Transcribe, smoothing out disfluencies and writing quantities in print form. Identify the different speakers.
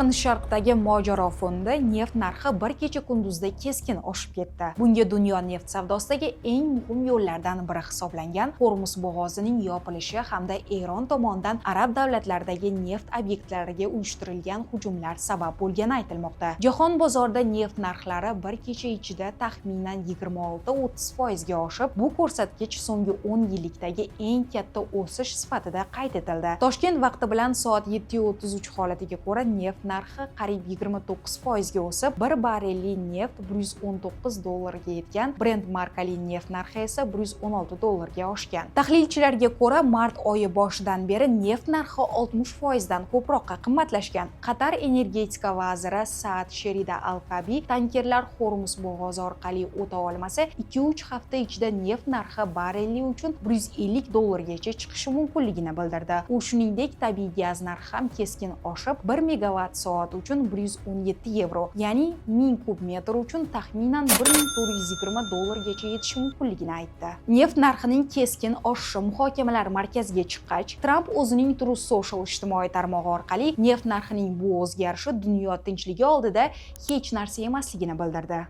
Speaker 1: Yaqin Sharqdagi mojaro fonida neft narxi bir kecha kunduzda keskin oshib ketdi. Bunga dunyo neft savdosidagi eng muhim yo'llardan biri hisoblangan Hormuz bo'g'ozining yopilishi hamda Eron tomonidan arab davlatlaridagi neft obyektlariga uyushtirilgan hujumlar sabab bo'lgani aytilmoqda. Jahon bozorida neft narxlari bir kecha ichida taxminan 26-30 foizga oshib, bu ko'rsatkich so'nggi 10 yillikdagi eng katta o'sish sifatida qayd etildi. Toshkent vaqti bilan soat 7:33 holatiga ko'ra, neft narxi qariyb 29 foizga o'sib, bir barrelli neft 119 dollarga yetgan, Brent markali neft narxi esa 116 dollarga oshgan. Tahlilchilarga ko'ra, mart oyi boshidan beri neft narxi 60 foizdan ko'proqqa qimmatlashgan. Qatar energetika vaziri Saad Sherida Al-Kabi tankerlar Hormuz bo'g'ozi orqali o'ta olmasa, 2-3 hafta ichida neft narxi barreli uchun 150 dollargacha chiqishi mumkinligini bildirdi. U shuningdek, tabiiy gaz narxi ham keskin oshib, 1 megavatt soat uchun 117 yevro, ya'ni 1000 kub metr uchun taxminan 1420 dollargacha yetishi mumkinligini aytdi. Neft narxining keskin oshishi muhokamalar markaziga chiqqach, Tramp o'zining Truth Social ijtimoiy tarmog'i orqali neft narxining bu o'zgarishi dunyo tinchligi oldida hech narsa emasligini bildirdi.